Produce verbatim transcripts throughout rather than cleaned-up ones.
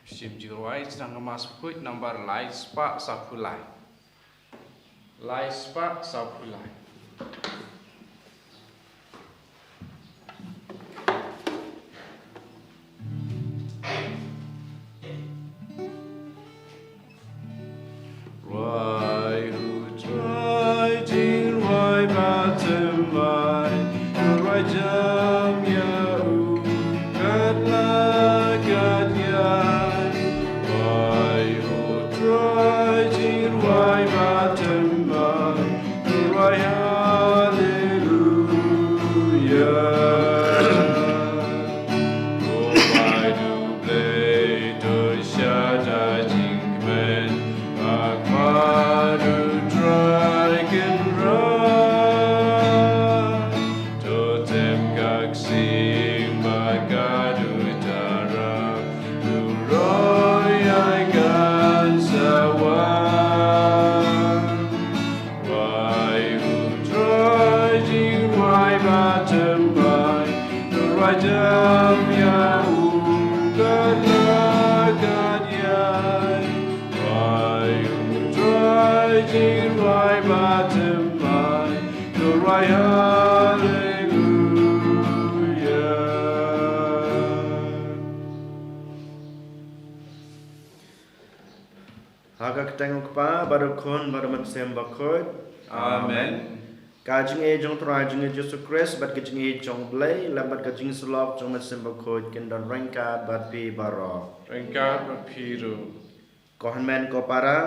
Shim jingrwai, sdang ka Mass Bakhuid, nambar lai spah saphew lai. Lai spah saphew lai. Rwai u Trai jingrwai ba thymmai, u rwai jam ïa u katba la katïai. Rwai u Trai jingrwai ba thymmai, u rwai Haleluya. Ko Blei, to shata jingkmen, ba khmat u Trai Kynrad. To tem ka ksing bad ka duitara, u roi ai kan sa wan. Rwai u Trai jingrwai ba thymmai, u rwai jam ïa u katba la katïai. Rwai u Trai jingrwai ba thymmai, u rwai Haleluya. Ha ka kyrteng u Kpa, bad u Khun, bad u Mynsiem Bakhuid. Amen. Ka jingïeit jong u Trai jong ngi Jisu Khrist, bad ka jingïeit jong u Blei, lem bad ka jingsyllok jong u Mynsiem Bakhuid, kin don ryngkat bad phi baroh. Ryngkat bad phi ruh. Ko hynmen ko para,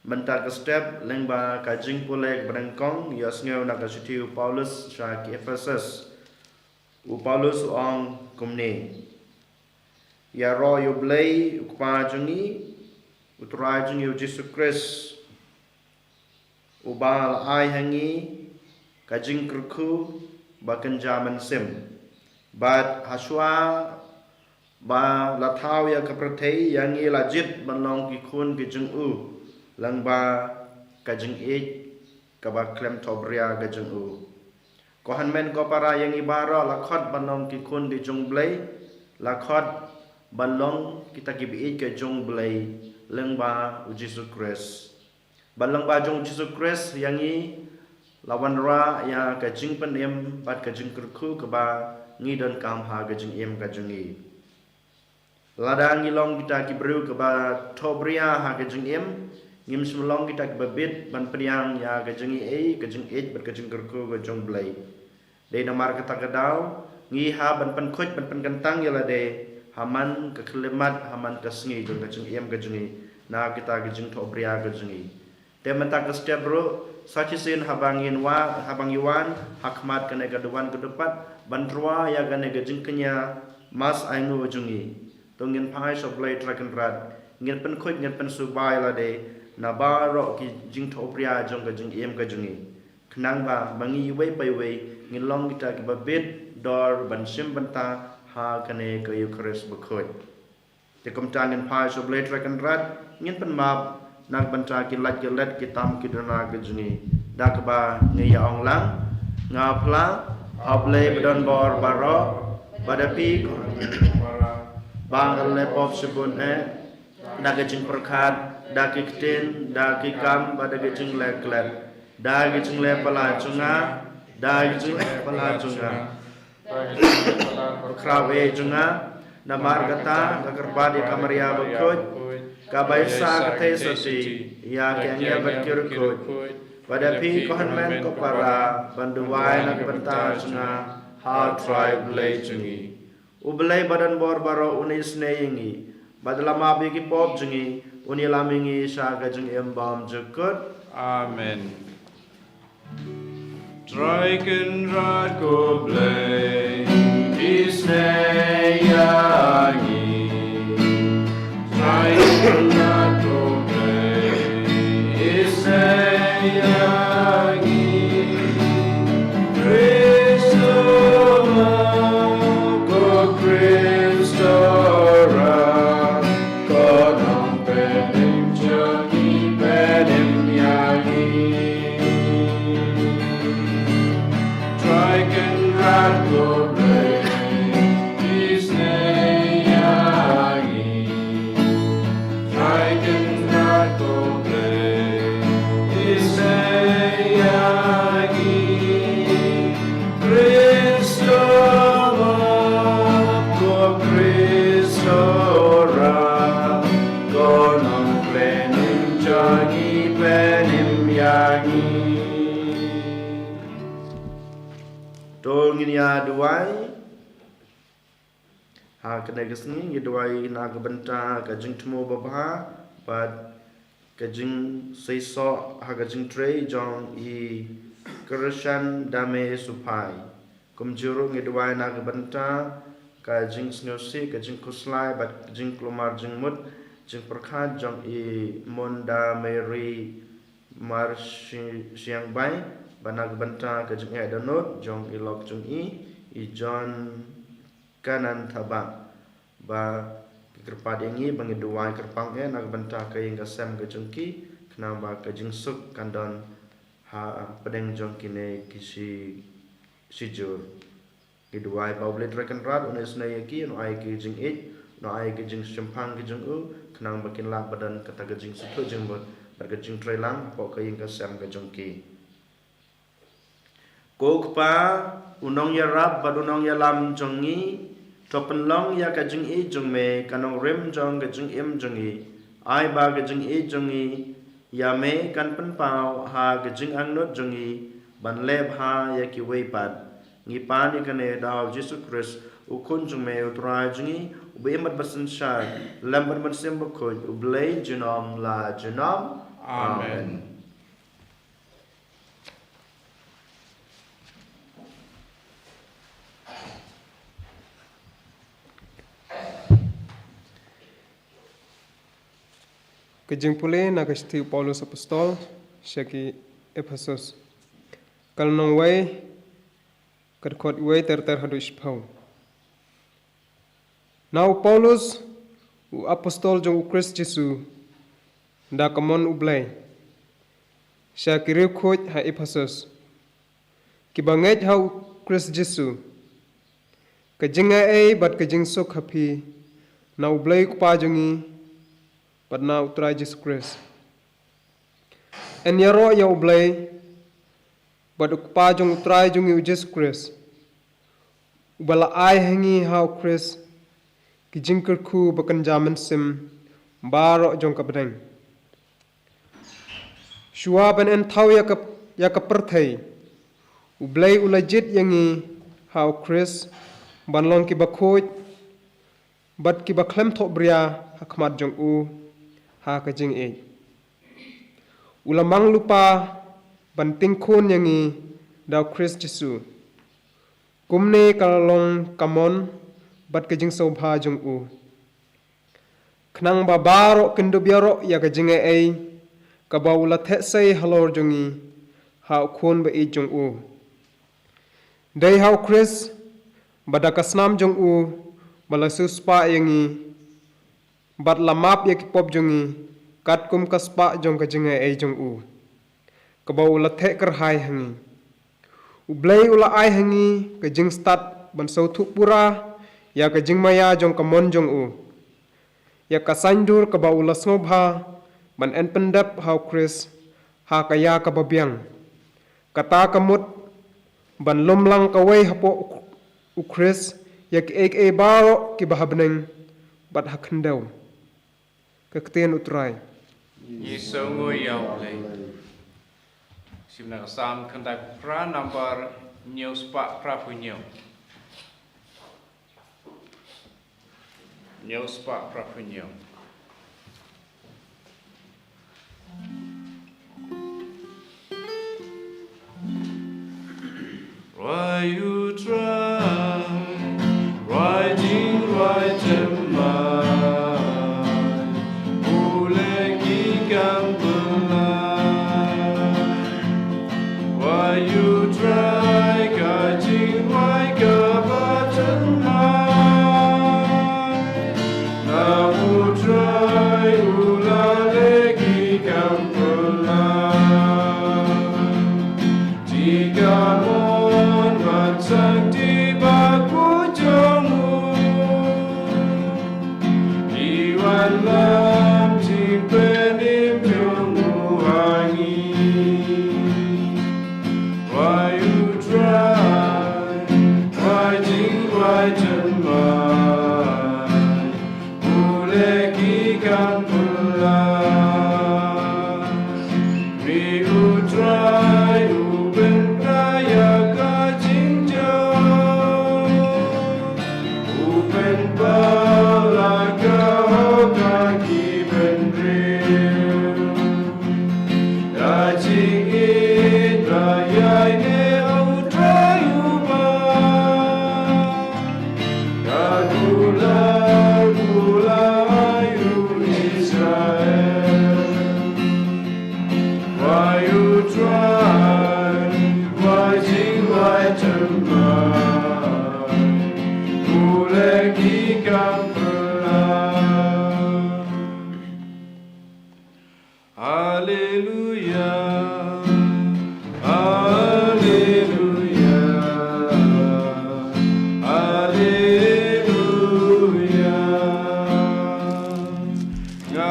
mynta ka step, lyngba ka jingpule kaba nyngkong, ïohsngew na ka shithi u Paulus sha ki Ephesus. U Paulus u ong kumne. Ïaroh ïa u Blei, u Kpa jong ngi, u Trai jong ngi u Jisu Khrist, uba la ai ha ngi ka jingkyrkhu ba kynja mynsiem. Bad hashwa ba la thaw ïa ka pyrthei, ïa ngi la jied ban long ki khun ki jong u, lyngba ka jingïeit kaba khlem thohbria ka jong u. Ko hynmen ko para, ïa ngi baroh la khot ban long ki khun ki jong u Blei, la khot ban long kita kiba ïeit ka jong u Blei, lyngba u Jisu Khrist. Bad lyngba jong u Jisu Khrist, ïa ngi la wanrah ïa ka jingpynim bad ka jingkyrkhu kaba ngi donkam ha ka jingim ka jong ngi. Lada ngi long kita ki briew kiba thohbria ha ka jingim, ngim shym long kita kiba bit ban pdiang ïa ka jingaiei, ka jingïeit bad ka jingkyrkhu ka jong u Blei. Dei namar kata ka daw, ngi hap ban pynkhuid, ban pynkyntang ïa lade ha man ka khyllipmat, ha man ka sngi jong ka jingim ka jong ngi, na kita ki jingthohbria ka jong ngi. Te mynta ka step ruh, sa shisien haba ngin wan, haba ngi wan ha khmat kane ka duwan ka dewpat, ban rwai ïa kane ka jingkñia Mass Ainguh jong ngi. To ngin phai sha u Blei Trai Kynrad, ngin pynkhuid, ngin pynsuba ïa lade na baroh ki jingthohbria jong ka jingim ka jong ngi. Khnang ba ma ngi iwei pa iwei ngin long kita kiba bit dor ban shim bynta ha kane ka Eukharist bakhuid. Te kumta ngin phai sha u Blei Trai Kynrad, ngin pynmap na ka bynta ki lait ki let, ki tam ki duna ki jong ngi. Da kaba ngi ïa ong lang, nga phla ha u Blei badonbor baroh, bad ha phi ko, ba nga la leh pop shibun eh, da ka jingpyrkhat, da ki ktien, da ki kam, bad da ka jingleh klet, da ka jingleh palat jong nga, da ka jingleh palat jong nga. Khraw eh jong nga, namar kata, nga kyrpad ïa ka Maria bakhuid, kaba ïa sa ka theisotti ïa ki angel bad ki riewkhuid. Bad ïa phi ko hynmen ko para, ban duwai na ka bynta jong nga ha u Trai Blei jong ngi. U Blei badonbor baroh un isynei ïa ngi, bad la map ïa ki pop jong ngi, un ïalam ïa ngi sha ka jingim bymjukut. Amen. Trai Kynrad ko Blei, isynei ïa ngi. Trai Kynrad ko Blei, isynei ïa ngi. Khrist ma, ko Khrist rat, ko nongpynim jong ngi, pynim ïa ngi. Trai Kynrad ko Blei, isynei ïa Ïa duwai. Ha kane ka sngi ngi duwai na ka bynta ka jingthmu babha bad ka jingseisoh ha ka jingtrei jong i Krishan Dame Suphai. Kumjuh ruh ngi duwai na ka bynta ka jingsngewsih, ka jingkhuslai bad ka jingkulmar jingmut jingpyrkhat jong i Monda Mary Mar Shi-, Shiangbai, bad na ka bynta ka jingeh dohnud jong i lok jong i, i John Kanan Thabah, ba ki kyrpad ïa ngi ba ngi duwai kyrpang eh na ka bynta ka ïing ka sem ka jong ki, khnang ba ka jingsuk kan don ha pdeng jong kine ki shi, shijur. Ngi duwai ba U Blei Trai Kynrad un isynei ïa ki, un ai ki jingïeit, un ai ki jingshemphang ki jong u, khnang ba kin lah ba don kata ka jingsngewthuh jingmut bad ka jingtreilang hapoh ka ïing ka sem ka jong ki. Ko Kpa, u nongïarap bad u nongïalam jong ngi, to pynlong ïa ka jingïeit jong me ka nongrim jong ka jingim jong ngi. Ai ba ka jingïeit jong ngi ïa me kan pynpaw ha ka jingangnud jong ngi ban leh bha ïa kiwei pat. Ngi pan ïa kane da u Jisu Khrist, u Khun jong me, u Trai jong ngi, uba im bad ba synshar lem bad Mynsiem Bakhuid, U Blei junom la junom. Amen. Amen. Ka jingpule na ka shithi u Paulus Apostol sha ki Ephesus. Ka lynnong wei, ka dkhot wei ter ter haduh shiphew. Na u Paulus, u apostol jong u Khrist Jisu, da ka mon U Blei, sha ki riewkhuid ha Ephesus, kiba ngeit ha u Khrist Jisu. Ka jingaiei bad ka jingsuk ha phi na U Blei u Kpa jong ngi bad na u Trai Jisu Khrist. Yn ïaroh ïa U Blei bad u Kpa jong u Trai jong ngi u Jisu Khrist, uba la ai ha ngi ha u Khrist ki jingkyrkhu ba kynja mynsiem baroh jong ka bneng. Shuwa ban yn thaw ïa ka, ïa ka pyrthei, U Blei u la jied ïa ngi ha u Khrist ban long kiba khuid bad kiba khlem thohbria ha khmat jong u ha ka jingïeit. U la mang lypa ban tyngkhun ïa ngi da u Khrist Jisu. Kumne ka la long ka mon bad ka jingsngewbha jong u, khnang ba baroh kin dup ïaroh ïa ka jingaiei kaba u la theh sei halor jong ngi ha u Khun ba ïeit jong u. Dei ha u Khrist ba da ka snam jong u ba la siewspah ïa ngi bad la map ïa ki pop jong ngi, katkum ka spah jong ka jingaiei jong u, kaba u la theh kyrhai ha ngi. U Blei u la ai ha ngi ka jingstad ban sngewthuh pura ïa ka jingmaïa jong ka mon jong u, ïa ka saiñdur kaba u la sngewbha ban yn pyndep ha u Khrist ha ka ïa kaba biang. Kata ka mut ban lum lang kawei hapoh u Khrist ïa kiei kiei baroh kiba ha bneng bad ha khyndew. Ka ktien u Trai. Ngi sngewnguh ïa U Blei. Shim na ka Salm khyndai phra, nambar hynñiew spah phra phew hynñiew. Hynñiew spah phra phew hynñiew. Why you try, why ding, why temai, u leh ki kam pynlait. Why you try, ka jingwai kaba thymmai. Na u Trai u la leh ki kam pynlait. Ti ka mon ban sang ti ba ku jong u. Ki wanlam jingpynim jong u ha ngi. Why you try, why ding, why temai, u leh ki kam pynlait. Ri u Trai u pynkylla ïa ka jingjia.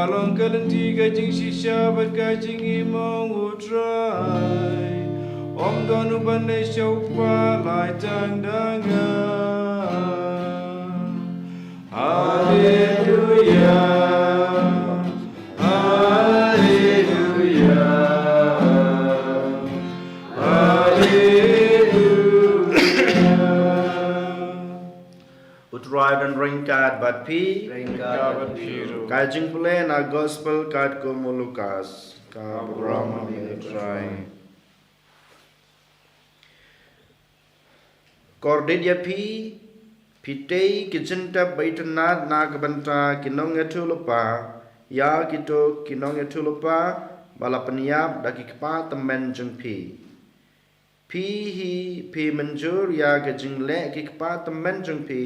Long ka lynti ka jingshisha bad ka jingim u Trai. Ym don uban leh shuh pat lai tang da nga. Haleluya. Haleluya. Haleluya. U Trai un ryngkat bad phi. Ryngkat bad phi ruh. Ka jingpule na gospel katkum u Lukas. Ka burom ïa me Trai. Kordit ïa phi, phi tei ki jingtep ba itynnad na ka bynta ki nongïathuhlypa, ïa kito ki nongïathuhlypa ba la pynïap da ki kpa tymmen jong phi. Phi hi phi mynjur ïa ka jingleh ki kpa tymmen jong phi,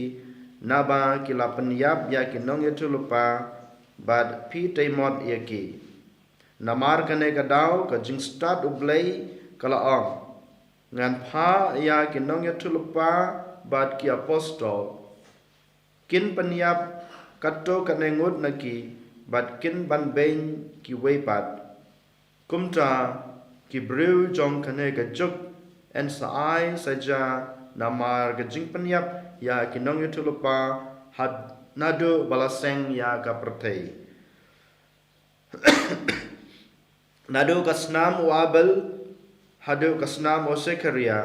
naba ki la pynïap ïa ki nongïathuhlypa, bad phi tei mot ïa ki. Namar kane ka daw ka jingstad U Blei ka la ong, ngan phah ïa ki nongïathuhlypa bad ki apostol. Kin pynïap katto katne ngut na ki, bad kin ban beiñ kiwei pat. Kumta, ki briew jong kane ka juk yn sa ai sa jia namar ka jingpynïap ïa ki nongïathuhlypa, had naduh ba la seng ïa ka pyrthei. Naduh ka snam u Abel haduh ka snam u Sekaria,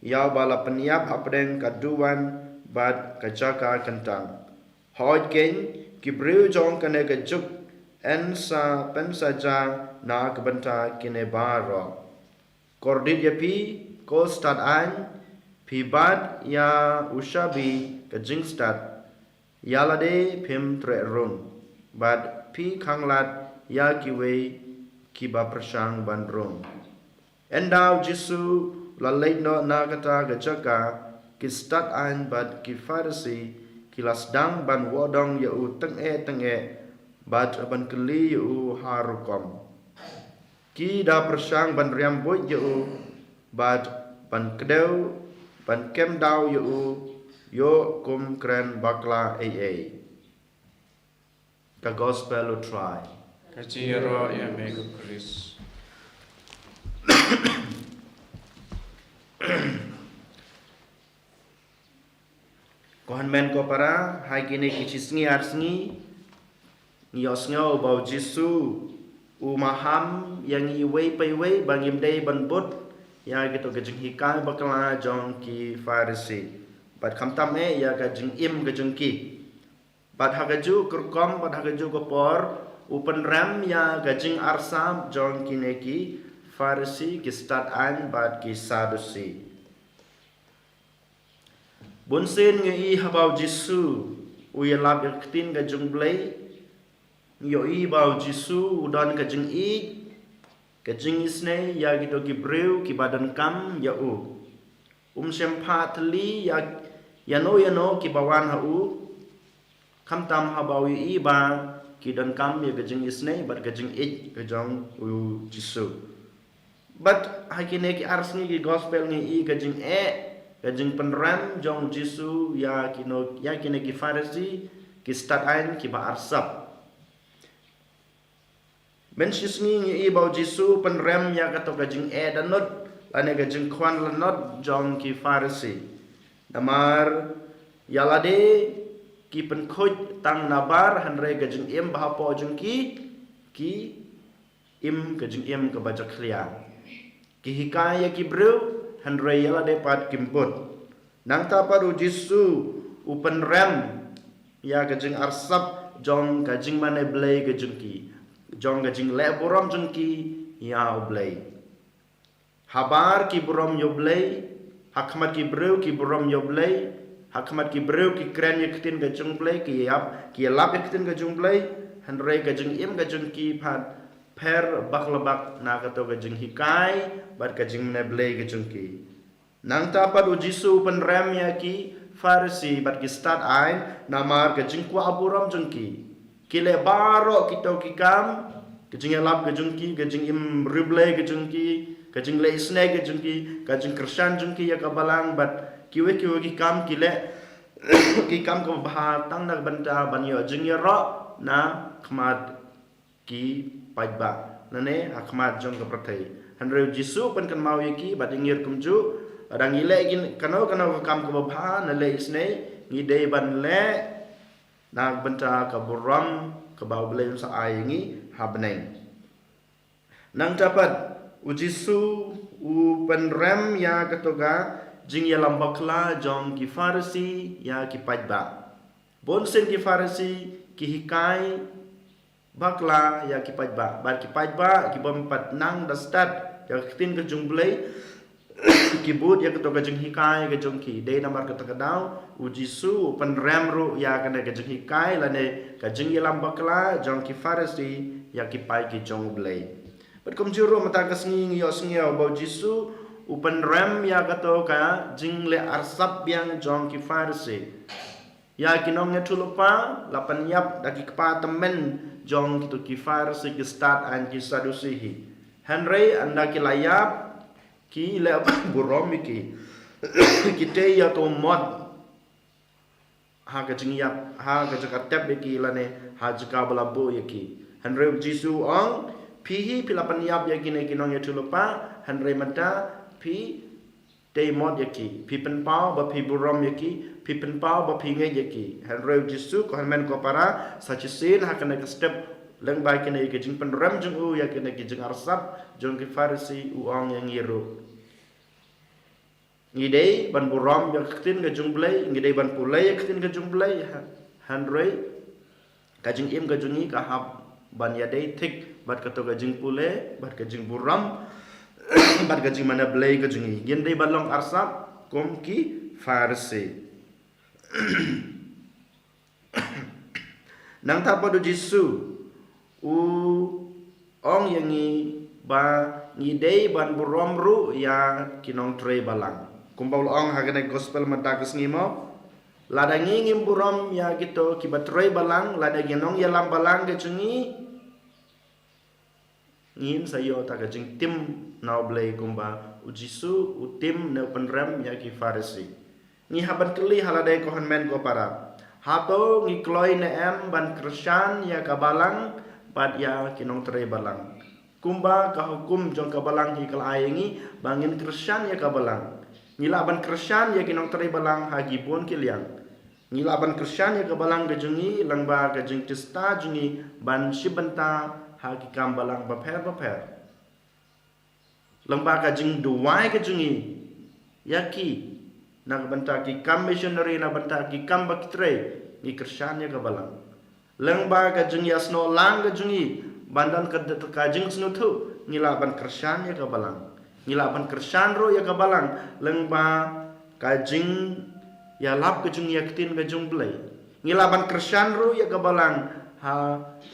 ïa uba la pynïap hapdeng ka duwan bad ka jaka kyntang. Hooid keiñ, ki briew jong kane ka juk yn sa pynsaja na ka bynta kine baroh. Kordit ïa phi, ko stad aiñ, phi bat ïa u shabi ka jingstad. Ïa lade phim treh rung, bad phi khanglad ïa kiwei kiba pyrshang ban rung. Ynda u Jisu u la leit noh na kata ka jaka, ki stad aiñ bad ki Pharisi ki la sdang ban wad ong ïa u tyngeh tyngeh, bad ban kylli ïa u ha rukom. Ki da pyrshang ban riam buit ïa u, bad ban kdew, ban kem daw ïa u, ïoh kum kren bakla ei ei. Ka gospel u Trai. Ka jingïaroh ïa me ko Khrist. Ko hynmen ko para, ha kine ki shi sngi ar sngi, ngi ïohsngew ba u Jisu u maham ïa ngi iwei pa iwei ba ngim dei ban bud ïa kito ki jinghikai bakla jong ki Pharisi. Bad khamtam eh ïa ka jingim ka jong ki. Bad ha kajuh ka rukom, bad ha kajuh ka por, u pynrem ïa ka jingarsap jong kine ki Pharisi, ki stad aiñ bad ki Sadusi. Bunsien ngi ïohi haba u Jisu u ïalap ïa ka ktien ka jong U Blei, ngi ïohi ba u Jisu u don ka jingïeit, ka jingisynei ïa kito ki briew kiba donkam ïa u. Um shym phah thylli ïa, ïano ïano kiba wan ha u. Khamtam haba u ïohi ba ki donkam ïa ka jingisynei bad ka jingïeit ka jong u Jisu. Bad ha kine ki ar sngi ki gospel ngi ïohi ka jingeh, ka jingpynrem jong u Jisu ïa kino, ïa kine ki Pharisi, ki stad aiñ kiba arsap. Mynshisngi ngi ïohi ba u Jisu u pynrem ïa kato ka jingeh dohnud lane ka jingkhwan dohnud jong ki Pharisi. Namar ïa lade ki pynkhuid tang nabar, hynrei ka jingim ba hapoh jong ki, ki im ka jingim kaba jakhlia. Ki hikai ïa ki briew, hynrei ïa lade pat kim bud. Nangta pat u Jisu u pynrem ïa ka jingarsap jong ka jingmane Blei ka jong ki, jong ka jingleh burom jong ki ïa U Blei. Habar ki burom ïa U Blei, ha khmat ki briew ki burom ïa U Blei, ha khmat ki briew ki kren ïa ka ktien ka jong U Blei, ki ïap, ki ïalap ïa ka ktien ka jong U Blei, hynrei ka jingim ka jong ki pat pher bak la bak na kato ka jinghikai bad ka jingmane Blei ka jong ki. Nangta pat u Jisu u pynrem ïa ki Pharisi bad ki stad aiñ namar ka jingkwah burom jong ki. Ki leh baroh kito ki kam, ka jingïalap ka jong ki, ka jingim riewblei ka jong ki, ka jingleh isynei ka jong ki, ka jingkyrshan jong ki ïa ka balang bad kiwei kiwei ki kam ki leh, ki kam kaba bha tang na ka bynta ban ïoh jingïaroh na khmat ki paidbah, lane ha khmat jong ka pyrthei. Hynrei u Jisu u pynkynmaw ïa ki bad ïa ngi ruh kumjuh, lada ngi leh kano kano ka kam kaba bha, ne leh isynei, ngi dei ban leh na ka bynta ka burom kaba U Blei un sa ai ïa ngi ha bneng. Nangta pat, u Jisu u pynrem ïa kato ka jingïalam bakla jong ki Pharisi ïa ki paidbah. Bun sien ki Pharisi ki hikai bakla ïa ki paidbah, bad ki paidbah ki bym pat nang da stad ïa ka ktien ka jong U Blei, ki bud ïa kato ka jinghikai ka jong ki. Dei namar kata ka daw u Jisu u pynrem ruh ïa kane ka jinghikai lane ka jingïalam bakla jong ki Pharisi ïa ki paid ki jong U Blei. Bad kumjuh ruh mynta ka sngi ngi ïohsngew ba u Jisu u pynrem ïa kato ka jingleh arsap biang jong ki Pharisi. Ïa ki nongïathuhlypa la pynïap da ki kpa tymmen jong kito ki Pharisi, ki stad aiñ, ki Sadusi hi. Hynrei ynda ki la ïap, ki leh burom ïa ki. Ki tei ïa ka mot ha ka jingïap, ha ka jaka tep ïa ki lane ha jaka ba la buh ïa ki. Hynrei u Jisu u ong, phi hi phi la pynïap ïa kine ki nongïathuhlypa, hynrei mynta phi tei mot ïa ki, phi pynpaw ba phi burom ïa ki, phi pynpaw ba phi ngeit ïa ki. Hynrei u Jisu, ko hynmen ko para, sa shisien ha kane ka step, lyngba kane ka jingpynrem jong u ïa kane ka jingarsap jong ki Pharisi, u ong ïa ngi ruh. Ngi dei ban burom ïa ka ktien ka jong U Blei, ngi dei ban pule ïa ka ktien ka jong U Blei, ha, hynrei ka jingim ka jong ngi ka hap ban ïadei thik bad kato ka jingpule, bad ka jingburom, bad ka jingmane Blei ka jong ngi. Ngim dei ban long arsap kum ki Pharisi. Nangta pat u Jisu u ong ïa ngi ba ngi dei ban burom ruh ïa ki nongtrei balang. Kumba u la ong ha kane ka gospel mynta ka sngi mo, lada ngi ngim burom ïa kito kiba trei balang, lada ki nongïalam balang ki jong ngi, ngin sa ïoh ta ka jingtim na U Blei kumba u Jisu u tim ne u pynrem ïa ki Pharisi. Ngi hap ban kylli ha lade ko hynmen ko para. Hato ngi kloi ne em ban kyrshan ïa ka balang bad ïa ki nongtrei balang? Kumba ka hukum jong ka balang hi ka la ai ïa ngi ba ngin kyrshan ïa ka balang. Ngi lah ban kyrshan ïa ki nongtrei balang ha ki bun ki liang. Ngi lah ban kyrshan ïa ka balang ka jong ngi lyngba ka jingtista jong ngi ban shim bynta ha ki kam balang bapher bapher. Lyngba ka jingduwai ka jong ngi ïa ki na ka bynta ki kam missionary, na bynta ki kam ba ki trei, ngi kyrshan ïa ka balang. Lyngba ka jingïasnoh lang ka jong ngi ban don ka, ka jingsngewthuh, ngi lah ban kyrshan ïa ka balang. Ngi lah ban kyrshan ruh ïa ka balang lyngba ka jingïalap ka jong ngi ïa ka ktien ka jong U Blei. Ngi lah ban kyrshan ruh ïa ka balang ha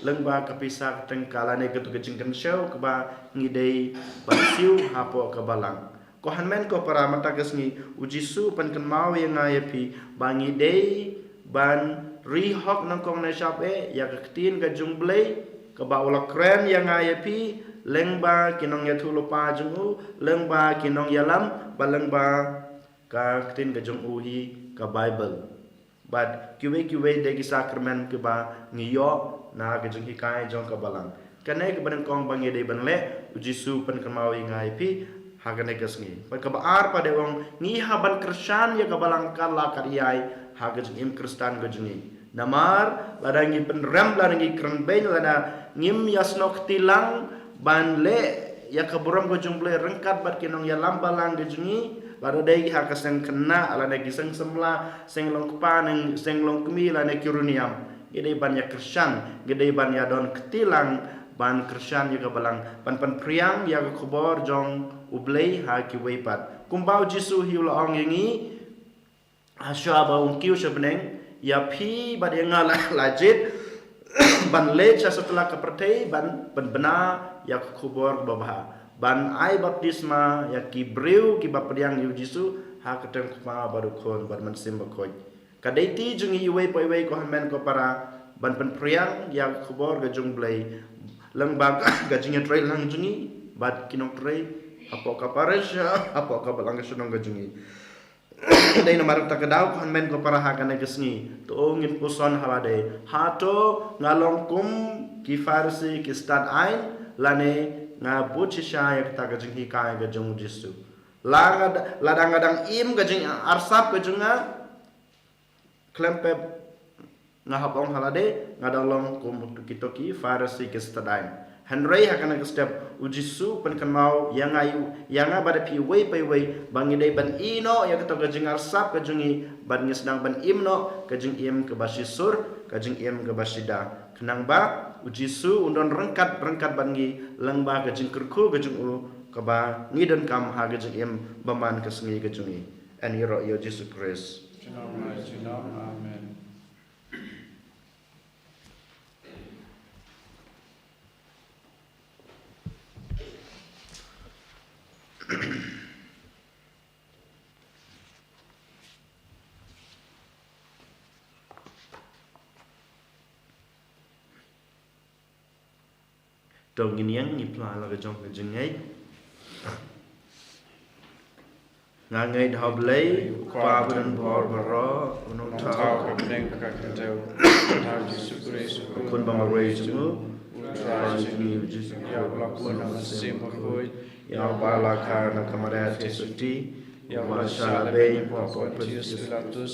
lyngba ka pisa ka tyngka lane kato ka jingkynshew kaba ngi dei ban siew hapoh ka balang. Ko hynmen ko para, mynta ka sngi u Jisu u pynkynmaw ïa nga ïa phi ba ngi dei ban ri hok nyngkong nyngshap eh ïa ka ktien ka jong U Blei kaba u la kren ïa nga ïa phi lyngba ki nongïathuhlypa jong u, lyngba ki nongïalam, bad lyngba ka ktien ka jong u hi ka Baibl. Bad kiwei kiwei de ki sakramen kiba ngi ïoh na ka jinghikai jong ka balang. Kane kaba nyngkong ba ngi dei ban leh, u Jisu u pynkynmaw ïa nga ïa phi ha kane ka sngi. Bad kaba ar pat de u ong, ngi hap ban kyrshan ïa ka balang kat la kat ïai ha ka jingim Khristan ka jong ngi. Namar lada ngi pynrem, lada ngi kren beiñ, lada ngim ïasnoh kti lang ban leh ïa ka burom ka jong U Blei ryngkat bad ki nongïalam balang ka jong ngi, lada dei ha ka seng khynnah, lada ki seng samla, seng long kpa, ne seng long kmie, lada ki riewniam, ngi dei ban ïa kyrshan, ngi dei ban ïa don kti lang ban kyrshan ïa ka balang, ban pynphriang ïa ka khubor jong U Blei ha kiwei pat. Kumba u Jisu hi u la ong ïa ngi, ha shuwa ba un kiew sha bneng, ïa phi bad ïa nga la, la jied ban leit sha satlak ka pyrthei ban, ban pynbna ïa ka khubor babha, ban ai baptisma ïa ki briew kiba pdiang ïa u Jisu ha ka kyrteng u Kpa bad u Khun bad u Mynsiem Bakhuid. Ka dei ti jong ngi iwei pa iwei, ko hynmen ko para, ban pynphriang ïa ka khubor ka jong U Blei lyngba ka, ka jingïatreilang jong ngi bad ki nongtrei hapoh ka parish, hapoh ka balang ka shnong ka jong ngi. Dei namar kata ka daw, ko hynmen ko para, ha kane ka sngi to ngin puson ha lade: Hato nga long kum ki Pharisi ki stad aiñ, lane nga bud shisha ïa kata ka jinghikai ka jong u Jisu? La nga da-, lada nga dang im ka jingarsap ka jong nga, khlem pep nga hap ong ha lade nga dang long kum kito ki Pharisi ki stad aiñ. Hynrei ha kane ka step u Jisu pynkynmaw ïa nga, ïa nga bad ïa phi iwei pa iwei ba ngi dei ban ïehnoh ïa kato ka jingarsap ka jong ngi bad ngi sdang ban im noh ka jingim kaba shisur, ka jingim kaba shida, khnang ba u Jisu un don ryngkat ryngkat bad ngi, lyngba ka jingkyrkhu ka jong u kaba ngi donkam ha ka jingim ba man ka sngi ka jong ngi. Yn ïaroh ïa u Jisu Khrist. Junom la junom. Amen. To ngin ïeng, ngi phla la ka jong ka jingngeit. Nga ngeit ha U Blei, U Kpa badonbor baroh, U Nongthaw ka bneng bad ka khyndew, U Nongthaw Jisu Khrist, U Khun bamarwei jong U, U Trai jong ngi U Jisu, ïa uba la bun na U Mynsiem Bakhuid, ïa uba la kha na ka Maria Theisotti, ïa uba la shah lehbeiñ ha u Pontius Pilatus,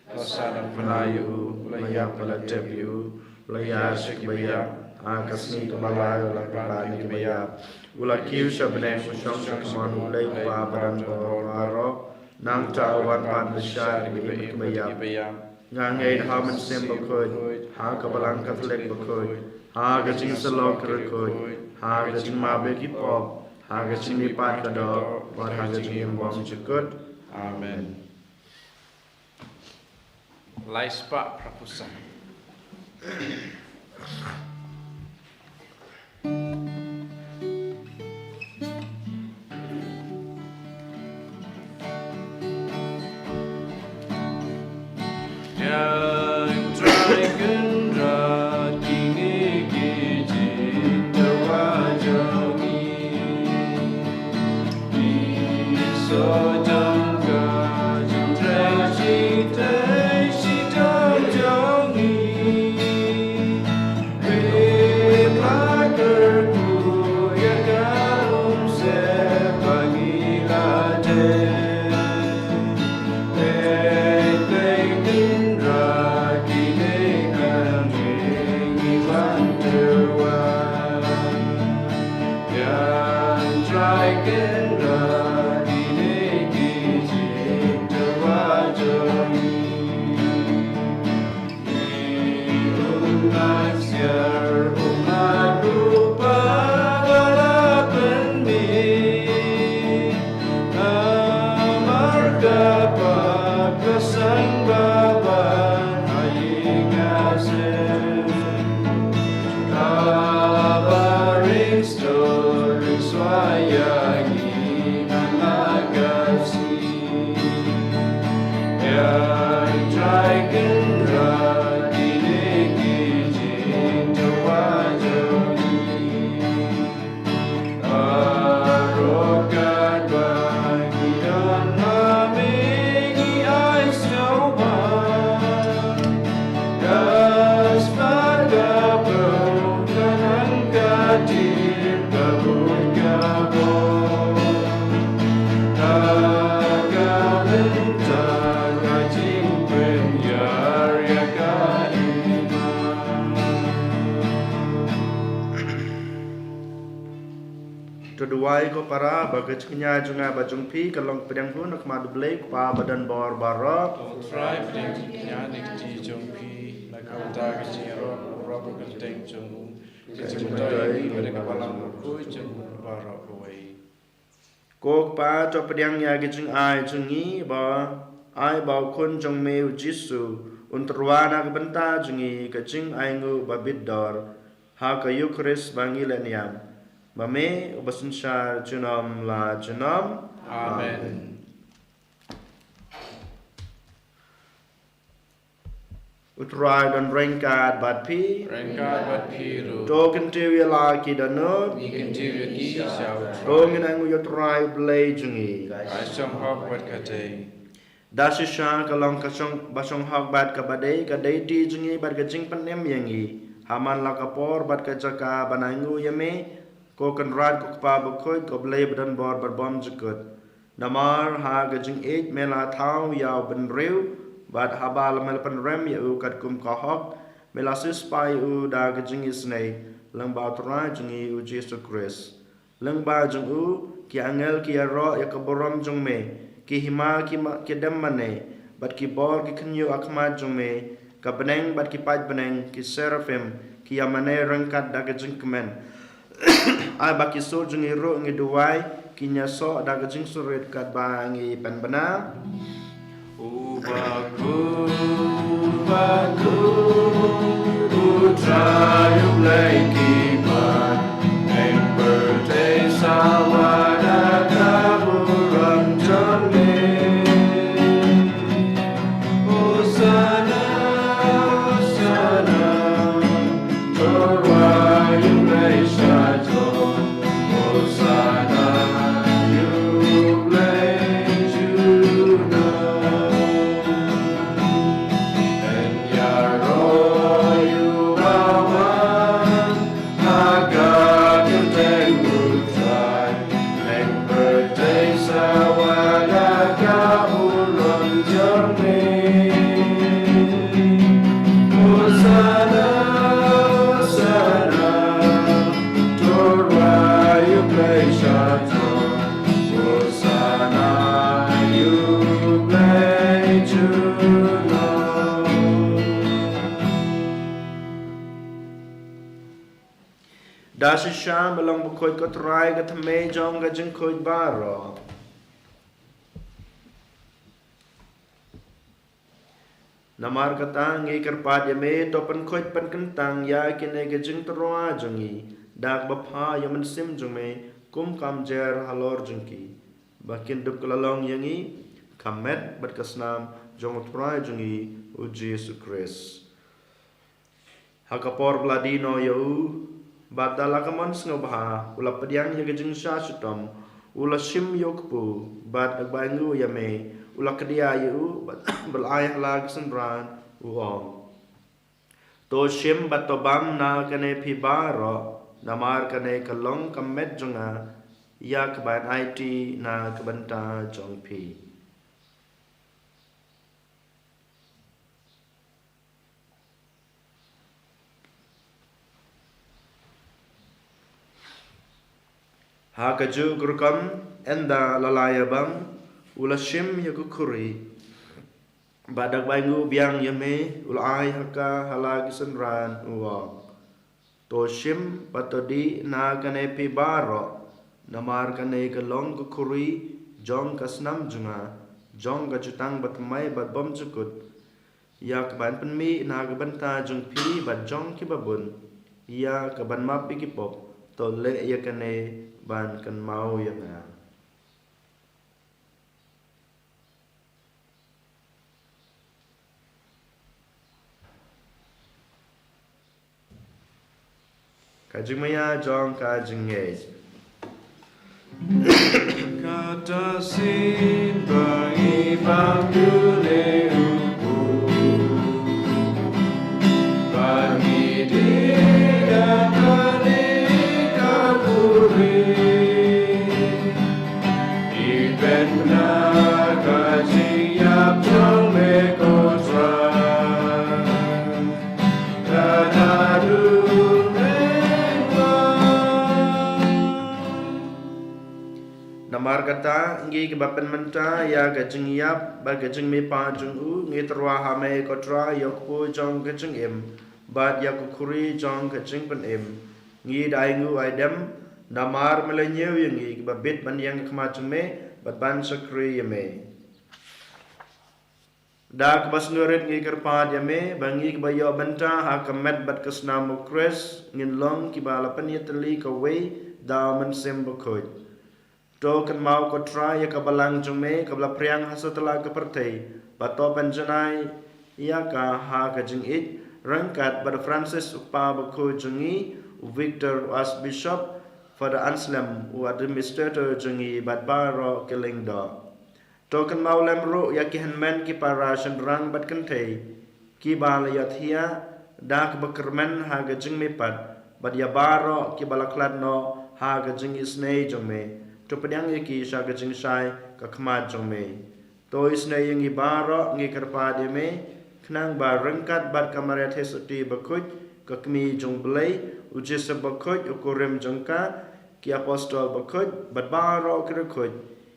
la sah na pyrthei, u la ïap, la tep, u la ïaid sha kiba ïap, ha ka sngi kaba lai u la kyrpad na kiba ïap, u la kiew sha bneng, u shong sha kamon U Blei U Kpa badonbor baroh, nangta u wan pat bishar ïa kiba im bad kiba ïap. Nga ngeit ha U Mynsiem Bakhuid, ha ka Balang Katholik bakhuid, ha ka jingïasyllok ki riewkhuid, ha ka jingmap ïa ki pop, ha ka jingmihpat ka doh, bad ha ka jingim bymjukut. Amen. Lai spah phra phew san. To duwai ko para, ba ka jingkñia jong nga bad jong phi kan long pdiang hun ha khmat U Blei U Kpa badonbor baroh. To U Trai pdiang jingkñia na ka kti jong phi, na ka bynta ka jingïaroh baroh ka kyrteng jong u, ka jingmyntoi ïa ngi bad ka balang bakhuid jong u baroh kawei. Ko Kpa, to pdiang ïa ka jingai jong ngi, ba ai ba U Khun jong me U Jisu un tyrwa na ka bynta jong ngi ka jingainguh ba bit dor ha ka Eukharist ba ngi leh niam. Ma me uba synshar junom la junom. Amen. Amen. U Trai don ryngkat bad phi. Ryngkat bad phi ruh. To kyntiew ïa la ki dohnud. Ngi kyntiew ïa ki sha U Trai. To ngin ainguh ïa U Trai U Blei jong ngi. Ka shong hok bad ka dei. Da shisha ka long ka shong, ba shong hok bad kaba dei, ka dei ti jong ngi bad ka jingpynim ïa ngi ha man la ka por bad ka jaka ban ainguh ïa me, ko Kynrad ko Kpa bakhuid, ko Blei badonbor bad bymjukut. Namar ha ka jingïeit me la thaw ïa u bynriew, bad haba la me la pynrem ïa u katkum ka hok, me la siewspah ïa u da ka jingisynei lyngba u Trai jong ngi u Jisu Khrist. Lyngba jong u, ki angel ki ïaroh ïa ka burom jong me, ki hima ki, ma, ki dem mane, bad ki bor ki khynñiuh ha khmat jong me, ka bneng bad ki paid bneng, ki seraphim, ki ïa mane ryngkat da ka jingkmen. Ai ba ki sur jong ngi ruh ngi duwai, kin ïasoh da ka jingsngewrit katba ngi pynbna. Uba khuid, uba khuid, u Trai U Blei ki ban, ïeng pyrthei sawa da ka burom jong me. Hosanna, Hosanna, to Trai U Blei sha tlot. Hosanna, ïa U Blei junom. Yn ïaroh ïa uba wan ha ka kyrteng U Trai. Ïeng pyrthei sawa da ka burom jong me. Hosanna, Hosanna, to Trai U Blei sha tlot. Hosanna, ïa U Blei junom. Da shisha me long bakhuid ko Trai, ka thymmei jong ka jingkhuid baroh. Namar kata ngi kyrpad ïa me, to pynkhuid pynkyntang ïa kine ki jingtyrwa jong ngi da kaba pha ïa u Mynsiem jong me, kum kam jer halor jong ki, ba kin dup ka la long ïa ngi ka met bad ka snam jong u Trai jong ngi u Jisu Khrist. Ha ka por ba la die noh ïa u, bad da la ka mon sngewbha, u la pdiang ïa ka jingshah shitom, u la shim ïa u kpu, bad da kaba ainguh ïa me, u la kdiah ïa u, bad, bad la ai ha la ki synran, u ong: To shim bad to bam na kane phi baroh, namar kane ka long ka met jong nga, ïa kaban aiti na ka bynta jong phi. Ha kajuh ka rukom, ynda la la ïa bam, u la shim ïa ka khuri, bad da kaba ainguh biang ïa me, u la ai ha ka ha la ki synran, u ong: To shim bad to dih na kane phi baroh, namar kane ka long ka khuri jong ka snam jong nga, jong ka jutang bathymmai bad bymjukut, ïa kaban pynmih na ka bynta jong phi bad jong kiba bun, ïa kaban map ïa ki pop. To leh ïa kane ban kynmaw ïa nga. Ka jingmaïa jong ka jingngeit. Kata shisien ba ngi bam ïa une u kpu, ba ngi dih da kane ka khuri, ngi pynbna ka jingïap jong me ko Trai. Namar kata, ngi kiba pynmynta ïa ka jingïap bad ka jingmihpat jong u, ngi tyrwa ha me ko Trai ïa u kpu jong ka jingim bad ïa ka khuri jong ka jingpynim. Ngi da ainguh aidem namar me la ñiew ïa ngi kiba bit ban ïeng ha khmat jong me bad ban shakri ïa me. Da kaba sngewrit ngi kyrpad ïa me ba ngi kiba ïoh bynta ha ka met bad ka snam u Khrist ngin long kiba la pynïatylli kawei da u Mynsiem Bakhuid. To kynmaw ko Trai ïa ka balang jong me kaba la phriang ha satlak ka pyrthei, bad to pynjanai ïa ka ha ka jingïeit, ryngkat bad u Francis u Kpa Bakhuid jong ngi, u Victor u Archbishop, Father Anselm u Administrator jong ngi bad baroh ki lyngdoh. To kynmaw lem ruh ïa ki hynmen ki para shynrang bad kynthei kiba la ïathiah da kaba kyrmen ha ka jingmihpat, bad ïa baroh kiba la khlad noh ha ka jingisynei jong me. To pdiang ïa ki sha ka jingshai ka khmat jong me. To isynei ïa ngi baroh ngi kyrpad ïa me, khnang ba ryngkat bad ka Maria Theisotti bakhuid, ka kmie jong U Blei, U Joseph bakhuid, u kurim jong ka, ki apostol bakhuid, bad baroh ki riewkhuid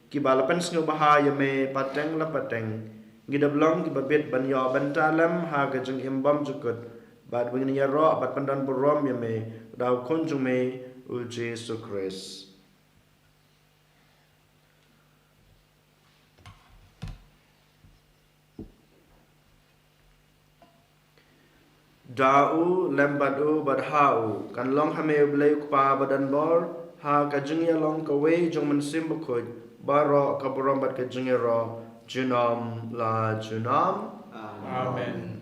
kiba la pynsngewbha ïa me pateng la pateng, ngi dep long kiba bit ban ïoh bynta lem ha ka jingim bymjukut, bad ba ngin ïaroh bad pyndonburom ïa me da U Khun jong me, U Jisu Khrist. Da u, lem bad u, bad ha u, kan long ha me U Blei U Kpa badonbor, ha ka jingïalong kawei jong U Mynsiem Bakhuid, baroh ka burom bad ka jingïaroh junom la junom. Amen.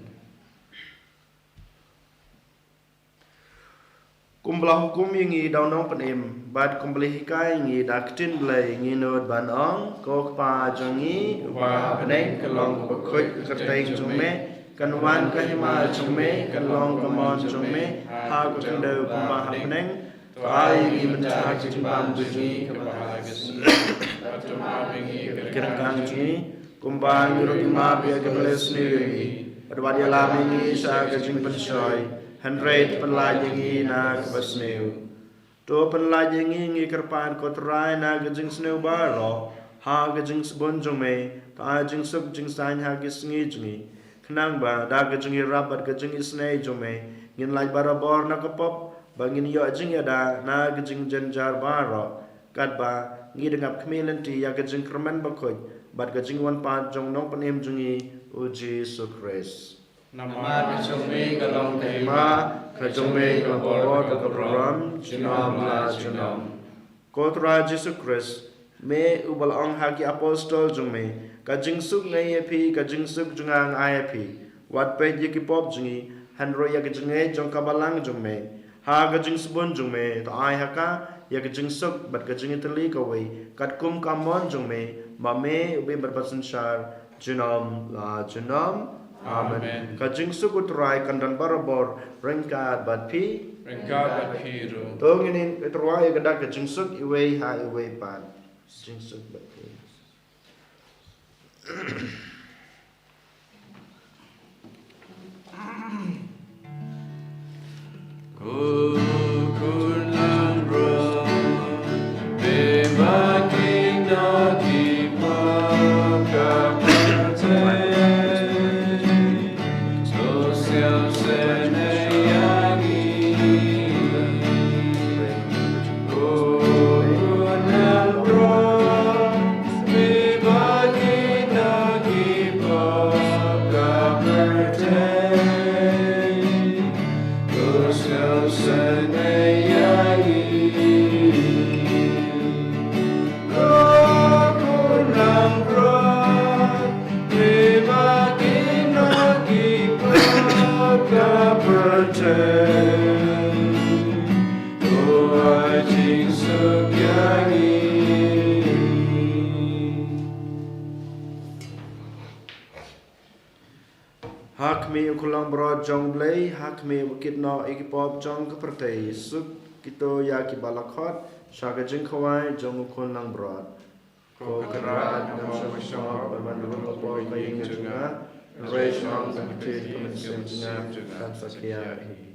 Kumba la hukum ïa ngi da U Nongpynim, bad kumba la hikai ïa ngi da ka ktien Blei, ngi nud ban ong: Ko Kpa jong ngi uba ha bneng, ka long kaba khuid ka kyrteng jong me, kan wan ka hima jong me, kan long ka mon jong me ha ka khyndew kumba ha bneng. To ai ïa ngi mynta ka jingbam jong ngi kaba ha ka sngi, bad to map ïa ngi ki ryngkang jong ngi, kumba ngi ruh ngi map ïa kiba leh sniew ïa ngi. Bad wat ïalam ïa ngi sha ka jingpynshoi, hynrei to pynlait ïa ngi na kaba sniew. To pynlait ïa ngi, ngi kyrpad, ko Trai, na ka jingsniew baroh, ha ka jingsbun jong me. To ai jingsuk jingsaiñ ha ki sngi jong ngi, khnang ba da ka jingïarap bad ka jingisynei jong me, ngin lait barabor na ka pop, ba ngin ïoh jingïada na ka jingjynjar baroh, katba ngi dang ap khmih lynti ïa ka jingkyrmen bakhuid bad ka jingwan pat jong U Nongpynim jong ngi, U Jisu Khrist. Namar ka jong me ka long ka hima, ka jong me ka bor, ka burom, junom la junom. Ko Trai Jisu Khrist, me uba la ong ha ki apostol jong me: Ka jingsuk nga ai ïa phi, ka jingsuk jong nga nga ai ïa phi. Wat peit ïa ki pop jong ngi, hynrei ïa ka jingngeit jong ka balang jong me. Ha ka jingsbun jong me, to ai ha ka ïa ka jingsuk bad ka jingïatylli kawei, katkum ka mon jong me, ba me u bym bad ba synshar junom la junom. Amen. Amen. Ka jingsuk U Trai kan don barabor ryngkat bad phi. Ryngkat bad phi ruh. To ngin ïatyrwa ïa ka dak ka jingsuk iwei ha iwei pat. Jingsuk bad phi. Ha khmih, ko langbrot jong U Blei, ha khmih ba kit noh ïa ki pop jong ka pyrthei. Suk kito ïa kiba la khot sha ka jingkhawai jong U Khun langbrot. Ko Kynrad, ngam shym shong ban wan ruh hapoh ka ïing jong nga, hynrei shu ong tang kata ka mynsiem jong nga, kan sa khia hi.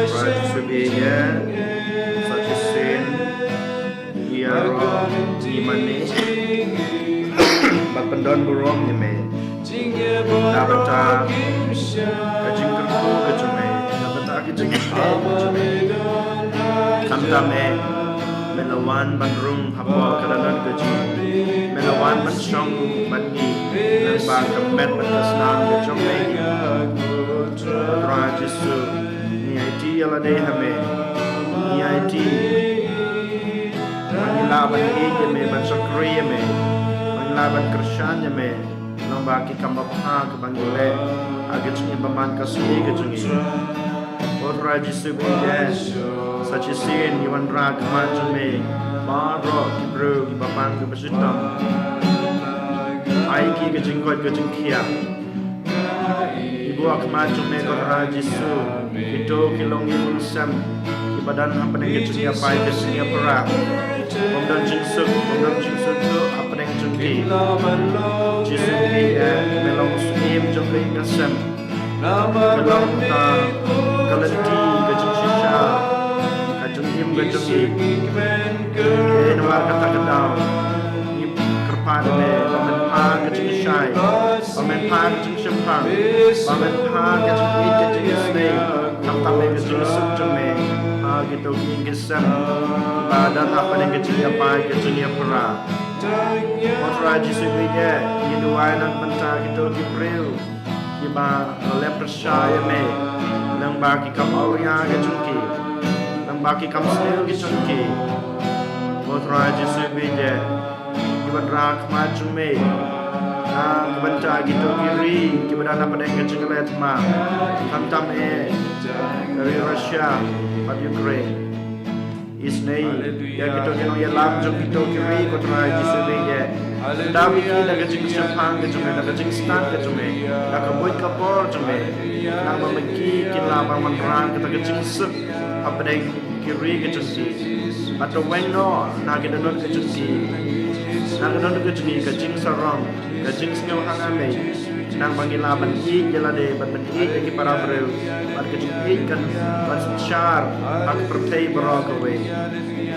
Khrist Jisu bieit, sa shisien ïaroh ïa me, bad pyndon burom ïa me na bynta ka jingkyrkhu ka jong me, na bynta ka jingkyrkhu ka jong me. Khamtam eh, me la wan ban rung hapoh ka dohnud ka jong ngi. Me la wan ban shong bad ngi lyngba ka met bad ka snam ka jong me. Trai Jisu, ngi aiti ïa lade ha me. Ngi aiti ba ngi lah ban ïeit ïa me, ban shakri ïa me, ba ngi lah ban kyrshan ïa me lyngba ki kam ba bha kiba ngi leh ha ka jingim bymman ka sngi ka jong ngi. Ko Trai Jisu bieit, sa shisien ngi wanrah ha khmat jong me baroh ki briew kiba bang kiba shitom. Ai ki ka jingkoit ka jingkhiah. Ngi buh ha khmat jong me ko Trai Jisu kito ki longïing longsem kiba don hapdeng ka jingïapai ka jingïapra. Bym don jingsuk, bym don jingsuk hapdeng jong ki. Jisu bieit, me long u syiem jong ka ïing ka sem. Me long ta ka lynti ka jingshisha ka jingim ka jong ngi. Namar kata ka daw ngi kyrpad ïa me ba men phah ka jingshai, ba men phah ka jingshemphang, ba men phah ka jingïeit ka jingisynei, khamtam eh ka jingsuk jong me ha kito ki ïing ki sem kiba don hapdeng ka jingïapai ka jingïapra. Ko Trai Jisu bieit, ngi duwai na ka bynta kito ki briew kiba la leh pyrshah ïa me lyngba ki kam awria ki jong ki, lyngba ki kam sniew ki jong ki. Ko Trai Jisu bieit, ngi wanrah ha khmat jong me na ka bynta kito ki ri kiba don hapdeng ka jingïaleh thma, khamtam eh ka ri Russia bad Ukraine. Isynei ïa kito ki nongïalam jong kito ki ri ko Trai Jisu bieit. Dap ïa ki da ka jingshemphang ka jong me, da ka jingstad ka jong me, da ka buit ka bor jong me. Khnang ba ma ki kin lah ban wanrah kata ka jingsuk hapdeng ki ri ka jong ki. Bad to weng noh na ka dohnud ka jong ki, na ka dohnud ka jong ki ka jingsarong, ka jingsngewhang ha me. Khnang ba ngi lah ban ïeit ïa lade, ban ban ïeit ïa ki para briew, bad ka jingïeit kan ban synshar ha ka pyrthei baroh kawei.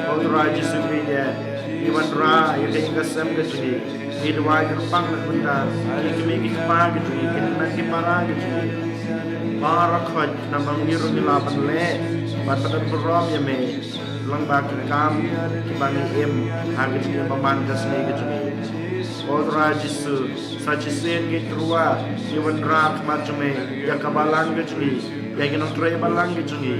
Ko Trai Jisu bieit, ngi wanrah ïa ka ïing ka sem ka jong ngi. Ngi duwai kyrpang na ka bynta ki kmie ki kpa ka jong ngi, ki hynmen ki para ka jong ngi baroh khoit, khnang ba ngi ruh ngi lah ban leh bad ban don burom ïa me lyngba ki kam kiba ngi im ha ka jingim bymman ka sngi ka jong ngi. Ko Trai Jisu, sa shisien ngi tyrwa ngi wanrah ha khmat jong me ïa ka balang ka jong ngi, ïa ki nongtrei balang ka jong ngi,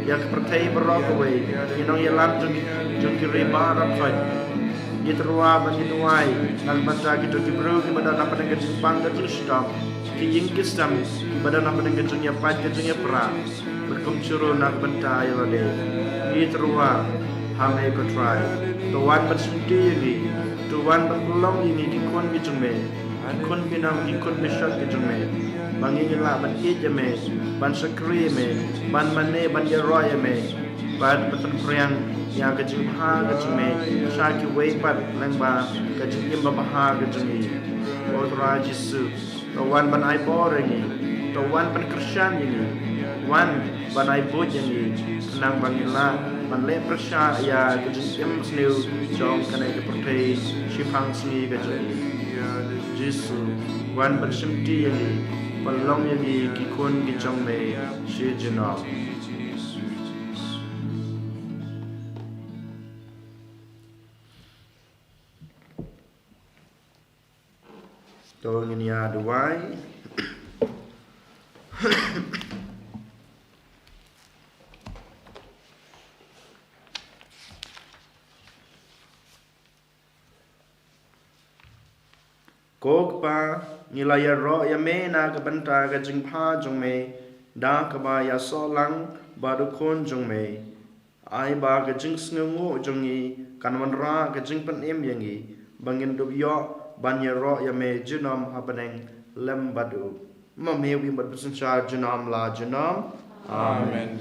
ïa ka pyrthei baroh kawei, ki nongïalam jong, jong ki ri baroh khoit. Ngi tyrwa bad ngi duwai na ka bynta kito ki briew kiba don hapdeng ka jingpang ka jingshitom, ki ïing ki sem kiba don hapdeng ka jingïapait ka jingïapra. Bad kumjuh ruh na ka bynta ïa lade, ngi tyrwa ha me ko Trai. To wan ban shimti ïa ngi, to wan ban pynlong ïa ngi ki khun ki jong me, ki khun ki nong, ki khun bishar ki jong me, ba ngi lah ban ïeit ïa me, ban shakri ïa me, ban mane, ban ïaroh ïa me, bad ban pynphriang ïa ka jingbha ka jong me sha kiwei pat lyngba ka jingim babha ka jong ngi. Ko Trai Jisu, to wan ban ai bor ïa ngi, to wan ban kyrshan ïa ngi, wan ban ai buit ïa ngi, khnang ba ngin lah ban leh pyrshah ïa ka jingim sniew jong kane ka pyrthei shiphang sngi ka jong ngi. Jisu, wan ban shimti ïa ngi, ban long ïa ngi ki khun ki jong me shi junom. To ngin ïa duwai. Ko Kpa, ngi la ïaroh ïa me na ka bynta ka jingbha jong me, da kaba ïasoh lang bad u Khun jong me. Ai ba ka jingsngewnguh jong ngi kan wanrah ka jingpynim ïa ngi, ba ngin dup ïoh ban ïaroh ïa me junom ha bneng lem bad u. Ma me u im bad u synshar junom la junom. Amen.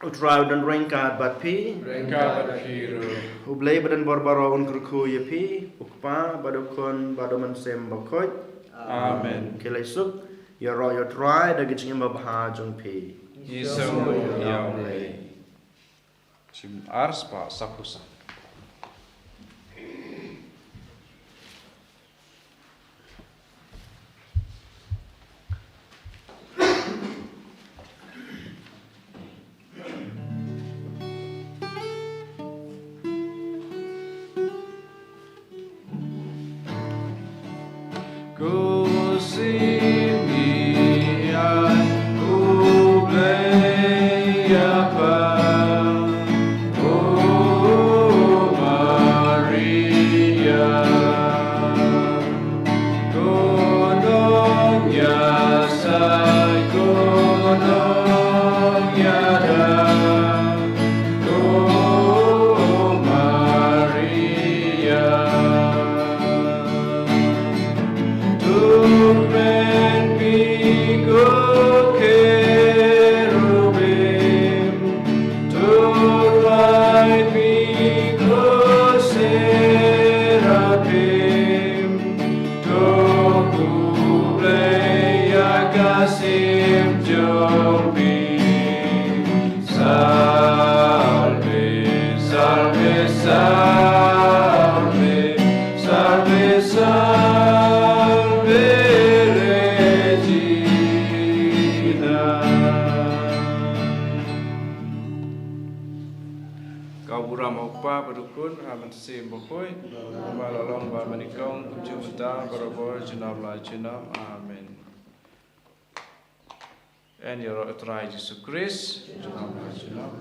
U Trai u don ryngkat bad phi. Ryngkat bad phi ruh. U Blei ba don bor baroh un kyrkhu ïa phi, u Kpa bad u Khun bad u Mynsiem Bakhuid. Amen. Ki lei suk, ïaroh ïa u Trai da ka jingim babha jong phi. Ngi sngewbha ïa u Blei. Shim ar spah saphew san. Ko Simeon, U Blei ïa pha, ko Maria, ko don ïa sai, ko don ïa da. Ko Maria, to kmen phi ko Cherubim, to rwai phi ko Seraphim, to khublei ïa ka sim jong phi. Salve, salve, salve, salve, salve Regina. Ka burom u Kpa bad u Khun bad u Mynsiem Bakhuid, kumba la long bad mynnyngkong, kumjuh mynta, barabor, junom la junom. Amen. Yn ïaroh ïa u Trai Jisu Khrist. Junom la junom.